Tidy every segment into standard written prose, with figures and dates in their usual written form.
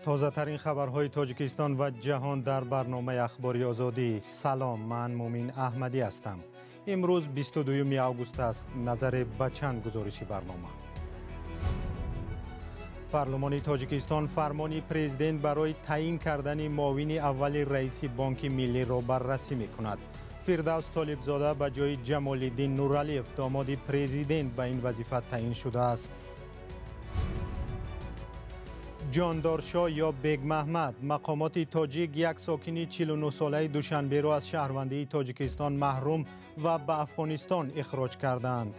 Тозатарин хабарҳои Тоҷикистон ва ҷаҳон дар барномаи Ахбори Озодӣ. Салом, ман Мумин Аҳмадӣ ҳастам. Имрӯз 22 август аст. Назаре ба чанд гузориши барнома. Парлумони Тоҷикистон фармони президент барои таъин кардани муовини аввали раиси Бонки Миллиро баррасӣ мекунад. Фирдавс Толибзода ба ҷои Ҷамолиддин Нуралиев, домоди президент, ба ин вазифа таъин шудааст. Ҷондоршоҳ ё Бегмаҳмад. Мақомоти тоҷик як сокини 49-солаи Душанберо аз шаҳрвандии Тоҷикистон маҳрум ва ба Афғонистон ихроҷ кардаанд.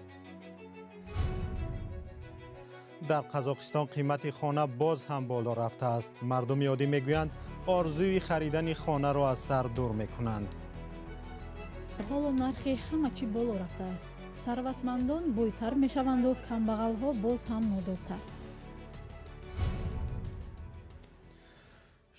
Дар Қазоқистон қимати хона боз ҳам боло рафтааст. Мардуми оддӣ мегӯянд, орзуи харидани хонаро аз сар дур мекунанд. Ҳоло нархи ҳама чӣ боло рафтааст. Сарватмандон бойтар мешаванду камбағалҳо боз ҳам нодортар.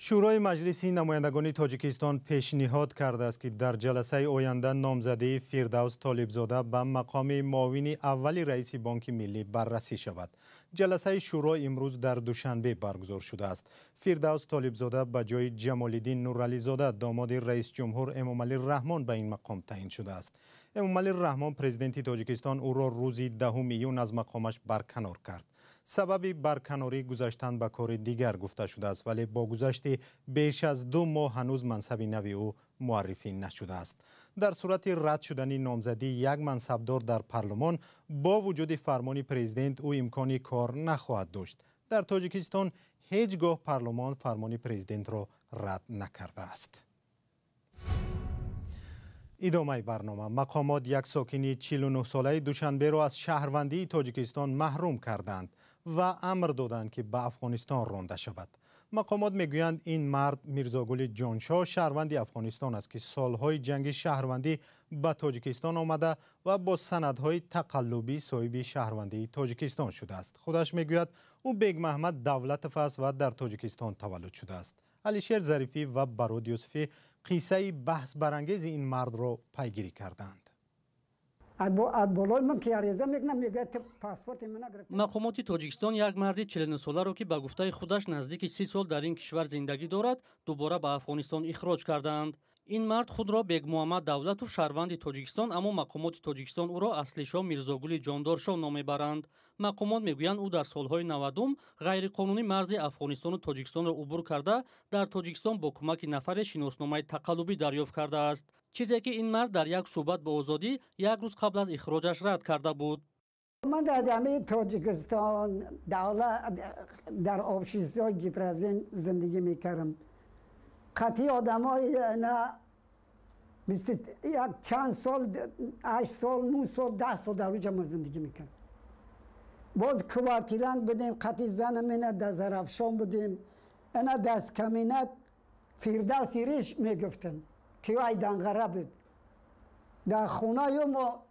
Шӯрои Маҷлиси намояндагони Тоҷикистон пешниҳод кардааст, ки дар ҷаласаи оянда номзадии Фирдавс Толибзода ба мақоми муовини аввали раиси Бонки Миллӣ баррасӣ шавад. Ҷаласаи шӯро имрӯз дар Душанбе баргузор шудааст. Фирдавс Толибзода ба ҷои Ҷамолиддин Нурализода, домоди раисҷумҳур Эмомалӣ Раҳмон, ба ин мақом таъин шудааст. Эмомалӣ Раҳмон, президенти Тоҷикистон, ӯро рӯзи 10 июн аз мақомаш барканор кард. Сабаби барканорӣ гузаштан ба кори дигар гуфта шудааст, вале бо гузашти беш аз 2 моҳ ҳанӯз мансаби нави ӯ муаррифӣ нашудааст. Дар сурати рад шудани номзадӣ як мансабдор дар парлумон, бо вуҷуди фармони президент, ӯ имкони кор нахоҳад дошт. Дар Тоҷикистон ҳеҷ гоҳ парлумон фармони президентро рад накардааст. Идомаи барнома. Мақомот як сокини 49-солаи Душанберо аз шаҳрвандии Тоҷикистон маҳрум карданд ва амр доданд, ки ба Афғонистон ронда шавад. Мақомот мегӯянд, ин мард Мирзогули Ҷоншоҳ, шаҳрванди Афғонистон аст, ки солҳои ҷанги шаҳрвандӣ ба Тоҷикистон омада ва бо санадҳои тақаллубӣ соҳиби шаҳрвандии Тоҷикистон шудааст. Худаш мегӯяд, ӯ Бегмаҳмад Давлатов аст ва дар Тоҷикистон таваллуд шудааст. Алишер Зарифӣ ва Барод Юсуфӣ қиссаи баҳсбарангези ин мардро пайгирӣ карданд. Мақомоти Тоҷикистон як марди 49-соларо, ки ба гуфтаи худаш наздики 30 сол дар ин кишвар зиндагӣ дорад, дубора ба Афғонистон ихроҷ кардаанд. Ин мард худро Бегмуҳаммад Давлатов, шаҳрванди Тоҷикистон, аммо мақомоти Тоҷикистон ӯро Аслишоҳ Мирзогули Ҷондоршоҳ ном мебаранд. Мақомот мегӯянд, ӯ дар солҳои 90 ғайриқонунӣ марзи Афғонистону Тоҷикистонро убур карда, дар Тоҷикистон бо кӯмаки нафаре шиносномаи тақаллубӣ дарёфт кардааст. Чизе ки ин мард дар як суҳбат бо Озодӣ як рӯз қабл аз ихроҷаш рад карда буд. Ман дар ҳамаи Тоҷикистон давлат дар обшизҳои гипразин зиндагӣ мекардам. Қатъи одамои на як чанд сол, 8 сол, 9 сол, 10 сол дар уҷа ма зиндагӣ мекардам. Боз квартиранг будем, қатъи занам ина дар Зарафшон будем, ина дасткаминат Фирдавси Риш мегуфтанд, ки ай Данғара буд. Дар хонаи мо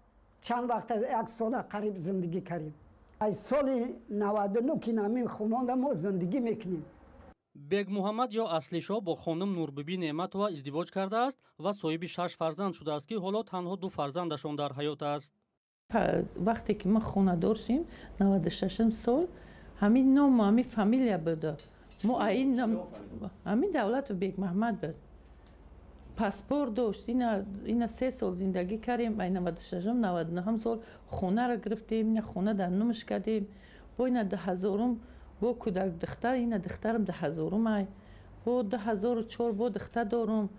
чанд вақт, як сола қариб зиндагӣ кардем. Аз соли 99 ки намин хонанда мо зиндагӣ мекунем. Бегмуҳаммад ё Аслишоҳ бо хонум Нурбибӣ Неъматова издивоҷ кардааст ва соҳиби 6 фарзанд шудааст, ки ҳоло танҳо 2 фарзандашон дар ҳаёт аст. Вақте ки мо хонадор шим, 96 сол, ҳамин ному ҳамин фамилия буда. Мо ҳамин Давлатов Бегмаҳмад буд. Паспорт дошт, ина 3 сол зиндагӣ кардем, ай 96 99 сол хонаро гирифтем, ина хона дар номаш кардем. Бо ина 2000 бо кӯдак духтар, ина духтарам 2000 ай, бо 2004 бо духтар дорум.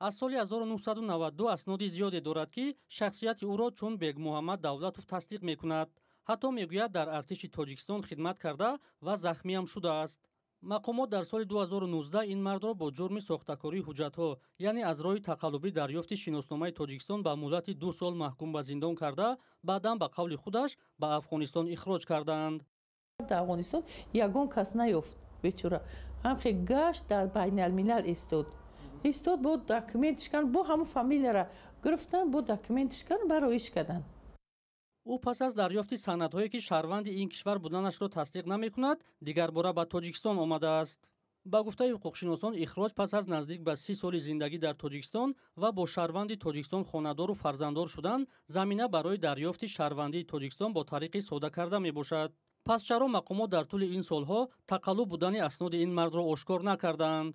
Аз соли 1992 асноди зиёде дорад, ки шахсияти ӯро чун Бегмуҳаммад Давлатов тасдиқ мекунад. Ҳатто мегӯяд, дар артиши Тоҷикистон хидмат карда ва захмиам шудааст. Мақомот дар соли 2019 ин мардро бо ҷурми сохтакории ҳуҷҷатҳо, яъне аз роҳи тақаллубӣ дарёфти шиносномаи Тоҷикистон, ба муҳлати 2 сол маҳкум ба зиндон карда, баъдан ба қавли худаш ба Афғонистон ихроҷ кардаанд. Дар Афғонистон ягон кас наёфт бечора. Ҳамхе гашт дар байналмилал истод. Истод, бо документиш кан, бо ҳамон фамилияра гирифтан, бо документиш кан, бароиш карданд. Ӯ пас аз дарёфти санадҳое, ки шаҳрванди ин кишвар буданашро тасдиқ намекунад, дигарбора ба Тоҷикистон омадааст. Ба гуфтаи ҳуқуқшиносон, ихроҷ пас аз наздик ба 30 соли зиндагӣ дар Тоҷикистон ва бо шаҳрванди Тоҷикистон хонадору фарзанддор шудан замина барои дарёфти шаҳрвандии Тоҷикистон бо тариқи сода карда мебошад. Пас чаро мақомот дар тӯли ин солҳо тақаллуб будани асноди ин мардро ошкор накардаанд?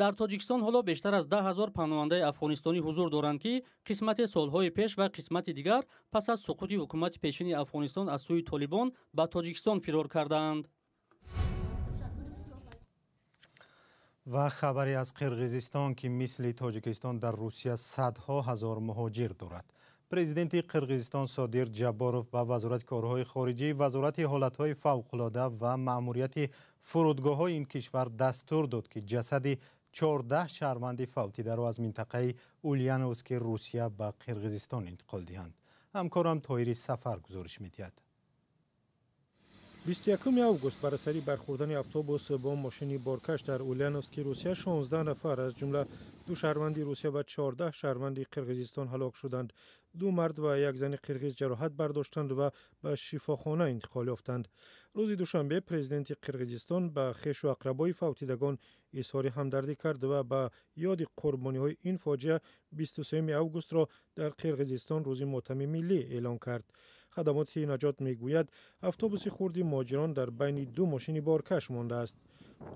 Дар Тоҷикистон ҳоло бештар аз 10 ҳазор паноҳандаи афғонистонӣ ҳузур доранд, ки қисмате солҳои пеш ва қисмати дигар пас аз суқути ҳукумати пешини Афғонистон аз сӯи Толибон ба Тоҷикистон фирор кардаанд. Ва хабаре аз Қирғизистон, ки мисли Тоҷикистон дар Русия садҳо ҳазор муҳоҷир дорад. Президенти Қирғизистон Содир Ҷабборов ба Вазорати корҳои хориҷӣ, Вазорати ҳолатҳои фавқулода ва маъмурияти фурудгоҳҳои ин кишвар дастур дод, ки ҷасади 14 шаҳрванди фавтидаро аз минтақаи Ульяновски Русия ба Қирғизистон интиқол диҳанд. Ҳамкорам Тоҳири Сафар гузориш медиҳад. 21 август бар асари бархӯрдани автобус бо мошини боркаш дар Ульяновски Русия 16 нафар, аз ҷумла 2 шаҳрванди Русия ва 14 шаҳрванди Қирғизистон ҳалок шуданд. 2 мард ва як зани қирғиз ҷароҳат бардоштанд ва ба шифохона интиқол ёфтанд. Рӯзи душанбе президенти Қирғизистон ба хешу ақрабои фавтидагон изҳори ҳамдардӣ кард ва ба ёди қурбониҳои ин фоҷиа 23 августро дар Қирғизистон рӯзи мотами миллӣ эълон кард. Хадамоти наҷот мегӯяд, автобуси хурди муҳоҷирон дар байни 2 мошини боркаш мондааст.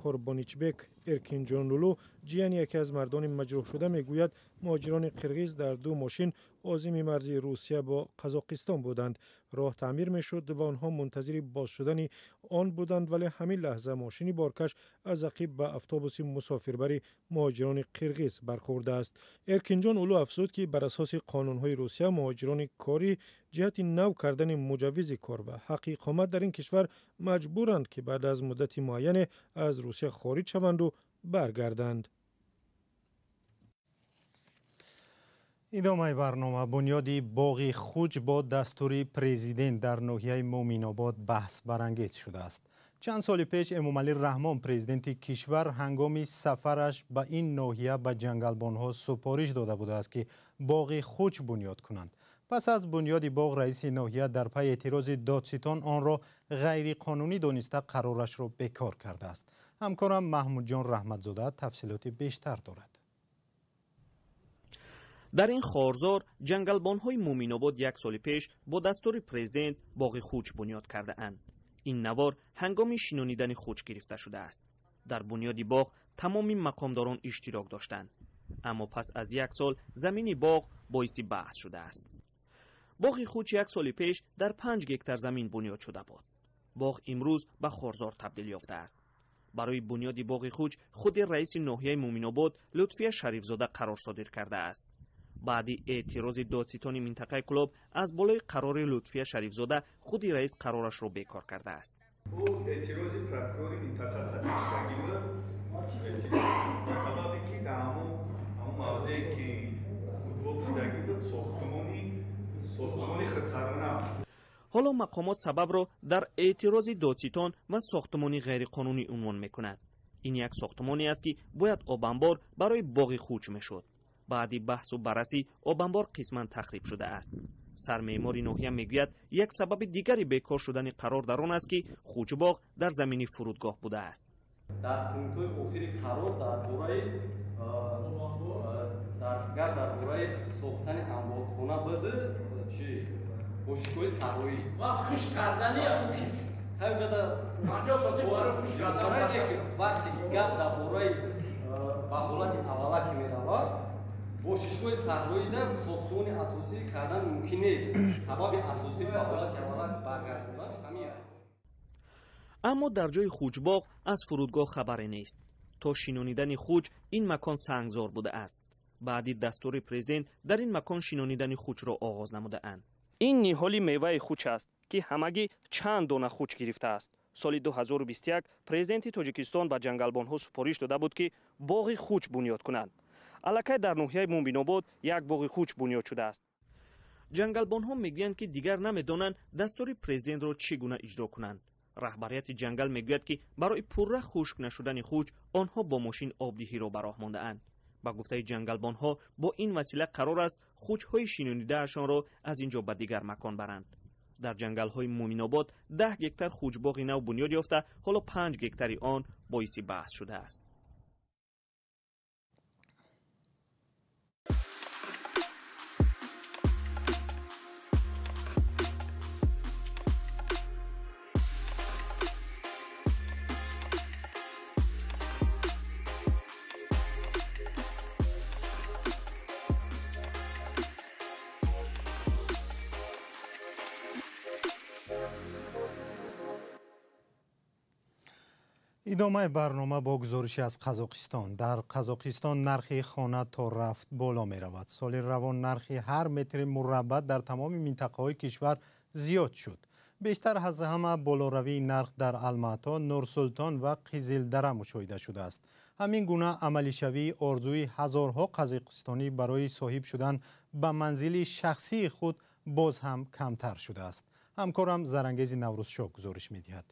Қурбоничбек Эркинҷонулу, ҷияни яке аз мардони маҷрӯҳшуда, мегӯяд, муҳоҷирони қирғиз дар 2 мошин озими марзи Русия бо Қазоқистон буданд. Роҳ таъмир мешуд ва онҳо мунтазири боз шудани он буданд, вале ҳамин лаҳза мошини боркаш аз ақиб ба автобуси мусофирбари муҳоҷирони қирғиз бархӯрдааст. Эркинҷон Улу афзуд, ки бар асоси қонунҳои Русия муҳоҷирони корӣ ҷиҳати нав кардани муҷаввизи кор ва ҳаққи иқомат дар ин кишвар маҷбуранд, ки баъд аз муддати муайяне аз Русия хориҷ шаванду баргарданд. Идомаи барнома. Бунёди боғи Хуҷ бо дастури президент дар ноҳияи Мӯминобод баҳсбарангез шудааст. Чанд соли пеш Эмомалӣ Раҳмон, президенти кишвар, ҳангоми сафараш ба ин ноҳия ба ҷангалбонҳо супориш дода будааст, ки боғи Хуҷ бунёд кунанд. Пас аз бунёди боғ раиси ноҳия дар пайи эътирози додситон онро ғайриқонунӣ дониста қарорашро бекор кардааст. Ҳамкорам Маҳмудҷон Раҳматзода тафсилоти бештар дорад. Дар ин хорзор ҷангалбонҳои Мӯминобод як соли пеш бо дастури президент боғи Хуҷ бунёд кардаанд. Ин навор ҳангоми шинонидани хуҷ гирифта шудааст. Дар бунёди боғ тамоми мақомдорон иштирок доштанд, аммо пас аз як сол замини боғ боиси баҳс шудааст. Боғи Хуҷ як соли пеш дар 5 гектар замин бунёд шуда буд. Боғ имрӯз ба хорзор табдил ёфтааст. Барои бунёди боғи Хуҷ худи раиси ноҳияи Мӯминобод Лутфия Шарифзода қарор содир кардааст. Баъди эътирози додситони минтақаи Кӯлоб аз болои қарори Лутфия Шарифзода худи раис қарорашро бекор кардааст. Эътирози прокурори минтақа қатъишдагӣ буд, ба сабабе ки дар ҳамон мавзее ки футбол шудагӣ буд, сохтумони худсарона. Ҳоло мақомот сабабро дар эътирози додситон ва сохтумони ғайриқонунӣ унвон мекунад. Ин як сохтумоне аст, ки бояд обанбор барои боғи Хуҷ мешуд. Баъди баҳсу баррасӣ обанбор қисман тахриб шудааст. Сармеъмори ноҳия мегӯяд, як сабаби дигари бекор шудани қарор дар он аст, ки хуҷбоғ дар замини фурудгоҳ будааст. Дар пунктҳои охири қарор дар бораи сохтани анборхона буд, чи бошишгоҳи саҳроӣ ва хушк кардани вақте ки гап дар бораи ба ҳолати аввала ки меравад, бошишгоҳи саҳроида сохтмони асосӣ кардан мумкин нест. Сабаби асосӣ ба ҳолати аввала баргардондан ҳамин аст. Аммо дар ҷои хуҷбоғ аз фурудгоҳ хабаре нест. То шинонидани хуҷ ин макон сангзор будааст. Баъди дастури президент дар ин макон шинонидани хуҷро оғоз намудаанд. Ин ниҳоли меваи хуҷ аст, ки ҳамагӣ чанд дона хуҷ гирифтааст. Соли 2021 президенти Тоҷикистон ба ҷангалбонҳо супориш дода буд, ки боғи хуҷ бунёд кунанд. Аллакай дар ноҳияи Мӯминобод як боғи хуҷ бунёд шудааст. Ҷангалбонҳо мегӯянд, ки дигар намедонанд дастури президентро чӣ гуна иҷро кунанд. Раҳбарияти ҷангал мегӯяд, ки барои пурра хушк нашудани хуҷ онҳо бо мошин обдиҳиро ба роҳ мондаанд. Ба гуфтаи ҷангалбонҳо бо ин васила қарор аст хуҷҳои шинонидаашонро аз ин ҷо ба дигар макон баранд. Дар ҷангалҳои Мӯминобод 10 гектар хуҷбоғи нав бунёд ёфта, ҳоло 5 гектари он боиси баҳс шудааст. Идомаи барнома бо гузорише аз Қазоқистон. Дар Қазоқистон нархи хона то рафт боло меравад. Соли равон нархи ҳар метри мураббаъ дар тамоми минтақаҳои кишвар зиёд шуд. Бештар аз ҳама болоравии нарх дар Алмато, Нурсултон ва Қизилдара мушоҳида шудааст. Ҳамин гуна амалишавии орзуи ҳазорҳо қазоқистонӣ барои соҳиб шудан ба манзили шахсии худ боз ҳам камтар шудааст. Ҳамкорам Зарангези Наврӯзшоҳ гузориш медиҳад.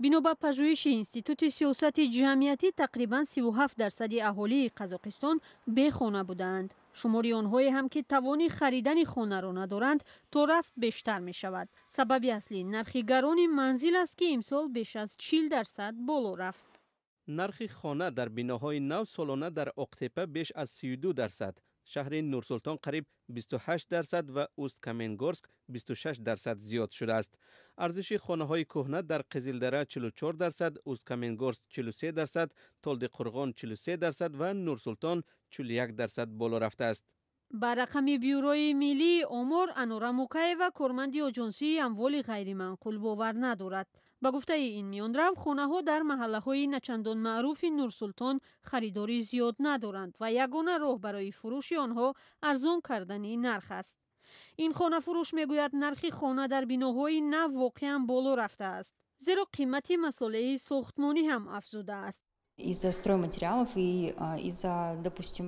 Бино ба пажӯҳиши Институти сиёсати ҷамъиятӣ, тақрибан 37% аҳолии Қазоқистон бехона будаанд. Шумори онҳое ҳам, ки тавони харидани хонаро надоранд, то рафт бештар мешавад. Сабаби аслӣ нархи гарони манзил аст, ки имсол беш аз 40% боло рафт. Нархи хона дар биноҳои нав солона дар Оқтепа беш аз 32%, шаҳри Нурсултон қариб 28% ва Уст-Каменгорск 26% зиёд шудааст. Арзиши хонаҳои кӯҳна дар Қизилдара 44%, Уст-Каменгорск 43%, Толдиқурғон 43% ва Нурсултон 41% боло рафтааст. Ба рақами Бюрои миллии омор, Анора Мукаева, корманди оҷонсии амволи ғайриманқул, бовар надорад. Ба гуфтаи ин миёнрав, хонаҳо дар маҳаллаҳои начандон маъруфи Нурсултон харидорӣ зиёд надоранд ва ягона роҳ барои фурӯши онҳо арзон кардани нарх аст. Ин хонафурӯш мегӯяд, нархи хона дар биноҳои нав воқеан боло рафтааст, зеро қимати масолеҳи сохтмонӣ ҳам афзудааст. Из-за стройматериалов и из-за, допустим,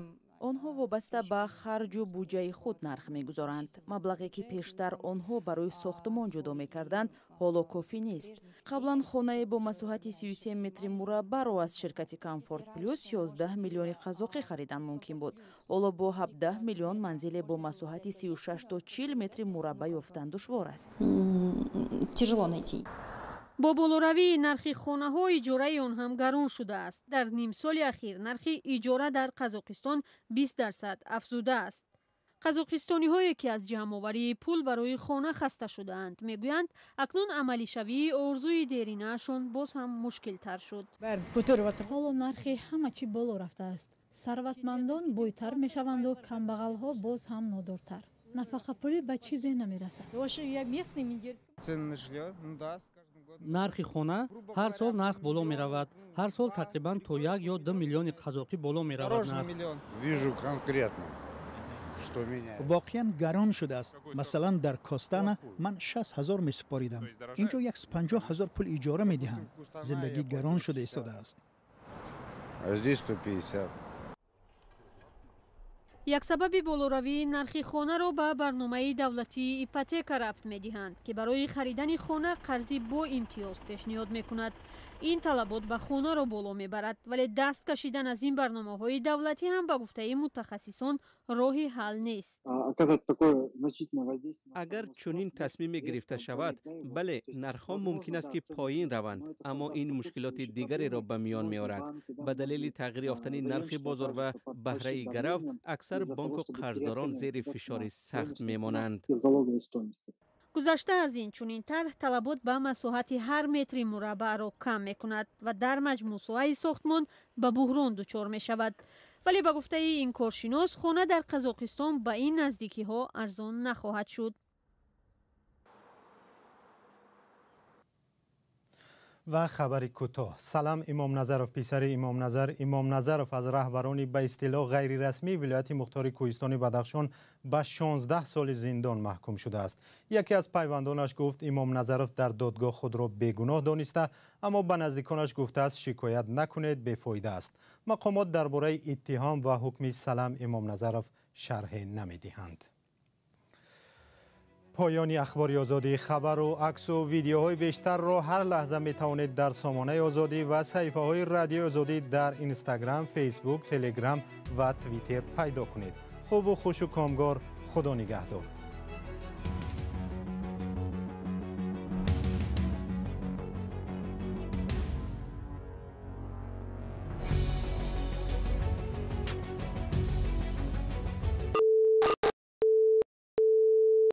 Онҳо вобаста ба харҷу буҷаи худ нарх мегузоранд. Маблағе, ки пештар онҳо барои сохтмон ҷудо мекарданд, ҳоло кофӣ нест. Қаблан хонае бо масоҳати 33 метри мураббаъро аз ширкати Комфорт Плюс 11 миллиони қазоқӣ харидан мумкин буд. Ҳоло бо 17 миллион манзиле бо масоҳати 36 то 40 метри мураббаъ ёфтан душвор аст. Тяжело найти. Бо болоравии нархи хонаҳо иҷораи он ҳам гарон шудааст. Дар нимсоли ахир нархи иҷора дар Қазоқистон 20% афзудааст. Қазоқистониҳое, ки аз ҷамъоварии пул барои хона хаста шудаанд, мегӯянд, акнун амалишавии орзуи деринаашон боз ҳам мушкилтар шуд. Ҳоло нархи ҳама чӣ боло рафтааст. Сарватмандон бойтар мешаванду камбағалҳо боз ҳам нодортар. Нафақапулӣ ба чизе намерасад. Нархи хона ҳар сол нарх боло меравад. Ҳар сол тақрибан то 1 ё 2 миллиони қазоқӣ боло меравад нарх. Воқеан гарон шудааст. Масалан, дар Костана ман 60 000 месупоридам, инҷо 150 000 пул иҷора медиҳам. Зиндагӣ гарон шуда истодааст. Як сабаби болоравии нархи хонаро ба барномаи давлатии ипотека рабт медиҳанд, ки барои харидани хона қарзи боимтиёз пешниҳод мекунад. Ин талабот ба хонаро боло мебарад, вале даст кашидан аз ин барномаҳои давлатӣ ҳам, ба гуфтаи мутахассисон, роҳи ҳал нест. Агар чунин тасмиме гирифта шавад, бале, нархҳо мумкин аст, ки поин раванд, аммо ин мушкилоти дигареро ба миён меорад. Ба далели тағйир ёфтани нархи бозор ва баҳраи гарав, аксар бонку қарздорон зери фишори сахт мемонанд. Гузашта аз ин, чунин тарҳ талабот ба масоҳати ҳар метри мураббаъро кам мекунад ва дар маҷмӯъ соҳаи сохтмон ба буҳрон дучор мешавад. Вале, ба гуфтаи ин коршинос, хона дар Қазоқистон ба ин наздикиҳо арзон нахоҳад шуд. Ва хабари кӯтоҳ. Салам Имомназаров, писари Имомназар Имомназаров, аз раҳбарони ба истилоҳ ғайрирасмии вилояти мухтори кӯҳистони Бадахшон, ба 16 соли зиндон маҳкум шудааст. Яке аз пайвандонаш гуфт, Имомназаров дар додгоҳ худро бегуноҳ дониста, аммо ба наздиконаш гуфтааст, шикоят накунед, бефоида аст. Мақомот дар бораи иттиҳом ва ҳукми Салам Имомназаров шарҳе намедиҳанд. Поёни Ахбори Озодӣ. Хабару аксу видеоҳои бештарро ҳар лаҳза метавонед дар сомонаи Озодӣ ва саҳифаҳои Радиои Озодӣ дар Инстаграм, Фейсбук, Телеграм ва Твиттер пайдо кунед. Хубу хушу комгор, Худо нигаҳдор.